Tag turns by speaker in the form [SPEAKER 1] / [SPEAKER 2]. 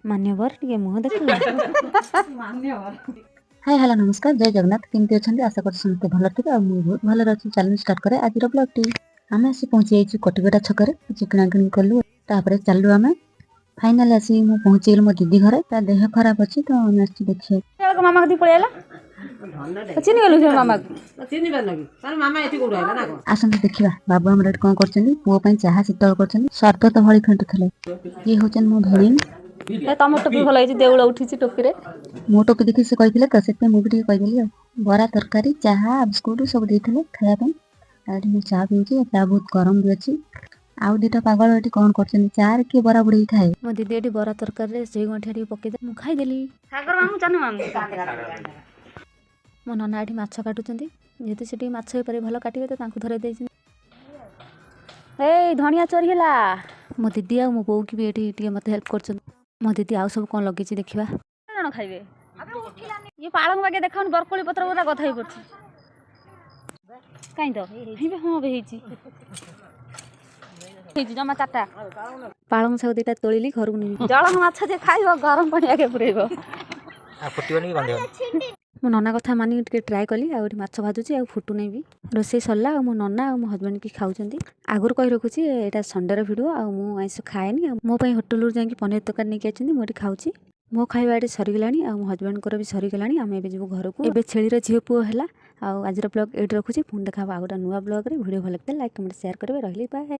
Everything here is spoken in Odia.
[SPEAKER 1] ମାନ୍ୟବର, ଟିକେ ମୁହଁ ଦେଖ।
[SPEAKER 2] ହାଇ, ହ୍ୟାଲୋ, ନମସ୍କାର, ଜୟ ଜଗନ୍ନାଥ। କେମିତି ଅଛନ୍ତି? ଆଶା କରୁଛି ସମସ୍ତେ ଭଲରେ ଥିବେ ଆଉ ମୁଁ ବହୁତ ଭଲରେ ଅଛି। ଚାଲନ୍ତୁ, ଷ୍ଟାର୍ଟ କରେ ଆଜିର ବ୍ଲଗ୍ଟି। ଆମେ ଆସି ପହଞ୍ଚି ଯାଇଛୁ କଟିକଟା ଛକରେ। କିଛି କିଣାକିଣି କଲୁ, ତାପରେ ଚାଲୁ ଆମେ। ଫାଇନାଲି ଆସି ମୁଁ ପହଞ୍ଚିଗଲି ମୋ ଦିଦି ଘରେ। ତା ଦେହ ଖରାପ ଅଛି ତ ଆମେ ଆସିଛୁ ଦେଖିବାକୁ।
[SPEAKER 1] ମାମା କତିକି ପଳେଇଲା, ଚିହ୍ନି ଗଲୁ ସେ ମାମାକୁ।
[SPEAKER 3] ଚିହ୍ନି ପାରୁନ କି? ତାହେଲେ ମାମା ଏଠି କୋଉଠୁ ଆଇଲା ନା କଣ?
[SPEAKER 2] ଆସନ୍ତୁ ଦେଖିବା, ବାବୁ ଆମର ଏଠି କଣ କରୁଛନ୍ତି। ପୁଅ ପାଇଁ ଚାହା ଶୀତଳ କରୁଛନ୍ତି, ସର୍ବତ ଭଳି ଫେଣ୍ଟୁଥିଲେ। ଇଏ ହଉଛନ୍ତି ମୋ ଭିଣେଇ।
[SPEAKER 1] ଏ, ତମ ଟୋପି ଭଲ ହେଇଛି, ଦେଉଳ ଉଠିଛି ଟୋପିରେ।
[SPEAKER 2] ମୋ ଟୋପି ଦେଖି ସେ କହିଥିଲେ ତ ସେଥିପାଇଁ ମୁଁ ବି ଟିକେ କହିଦେଲି। ଆଉ ବରା, ତରକାରୀ, ଚାହା, ବିସ୍କୁଟ ସବୁ ଦେଇଥିଲେ ଖାଇବା ପାଇଁ। ଆଉ ଏଠି ମୁଁ ଚା ପିଉଛି। ଚା ବହୁତ ଗରମ ବି ଅଛି। ଆଉ ଦିଟା ପାଗଳ ଏଠି କଣ କରୁଛନ୍ତି? ଚାରେ କିଏ ବରା ବୁଡେଇକି ଖାଏ?
[SPEAKER 1] ମୋ ଦିଦି ଏଠି ବରା ତରକାରୀରେ ସେଇ ଗଣ୍ଠିଆ ଟିକେ ପକେଇଦେ, ମୁଁ ଖାଇଦେଲି। ସାଗର ମାମୁଁ, ଚାନୁ ମାମୁଁ। ମୋ ନନା ଏଠି ମାଛ କାଟୁଛନ୍ତି। ଯେହେତୁ ସେ ଟିକେ ମାଛ ବେପାରୀ, ଭଲ କାଟିବେ, ତ ତାଙ୍କୁ ଧରେଇ ଦେଇଛନ୍ତି। ଏଇ ଧଣିଆ ଚୋରି ହେଲା। ମୋ ଦିଦି ଆଉ ମୋ ବୋଉକି ବି ଏଠି ଟିକେ ମୋତେ ହେଲ୍ପ କରୁଛନ୍ତି। ମୋ ଦିଦି ଆଉ ସବୁ କ'ଣ ଲଗେଇଛି ଦେଖିବା। ଜଣ ଖାଇବେ। ଇଏ ପାଳଙ୍ଗ ବାଗିଆ ଦେଖାଉନି, ବରକୋଳି ପତ୍ର ଗୁରା ଗଧା ହେଇ ପଡୁଛି। କାଇଁ ତ ହେଇବେ। ହଁ ବେ, ହେଇଛି, ହେଇଛି ଜମା ଚାରିଟା। ପାଳଙ୍ଗ ଶାଗ ଦିଟା ତୋଳିଲି, ଘରକୁ ନେବି। ଜଳଙ୍ଗ ମାଛ ଯେ ଖାଇବ, ଗରମ ପାଣି ଆଗେ ପୁରେଇବ।
[SPEAKER 4] ଆଉ ଫୁଟିବନି କି ଗନ୍ଧେଇବନି।
[SPEAKER 1] ମୋ ନନା କଥା ମାନିକି ଟିକେ ଟ୍ରାଏ କଲି। ଆଉ ଏଠି ମାଛ ଭାଜୁଛି ଆଉ ଫୁଟୁନାହିଁ ବି। ରୋଷେଇ ସରିଲା ଆଉ ମୋ ନନା ଆଉ ମୋ ହଜବେଣ୍ଡ କି ଖାଉଛନ୍ତି। ଆଗରୁ କହି ରଖୁଛି, ଏଇଟା ସଣ୍ଡେର ଭିଡ଼ିଓ ଆଉ ମୁଁ ଆଇଁଷ ଖାଏନି। ଆଉ ମୋ ପାଇଁ ହୋଟେଲରୁ ଯାଇକି ପନିର ତରକାରୀ ନେଇକି ଆସିଛନ୍ତି। ମୁଁ ଏଠି ଖାଉଛି। ମୋ ଖାଇବା ଏଠି ସରିଗଲାଣି ଆଉ ମୋ ହଜବେଣ୍ଡଙ୍କର ବି ସରିଗଲାଣି। ଆମେ ଏବେ ଯିବୁ ଘରକୁ। ଏବେ ଛେଳିର ଝିଅ ପୁଅ ହେଲା। ଆଉ ଆଜିର ବ୍ଲଗ୍ ଏଇଠି ରଖୁଛି। ପୁଣି ଦେଖା ହେବ ଆଉ ଗୋଟେ ନୂଆ ବ୍ଲଗ୍ରେ। ଭିଡ଼ିଓ ଭଲ ଲାଗିଲେ ଲାଇକ୍, କମେଣ୍ଟ, ସେୟାର କରିବେ। ରହିଲି, ବାଏ।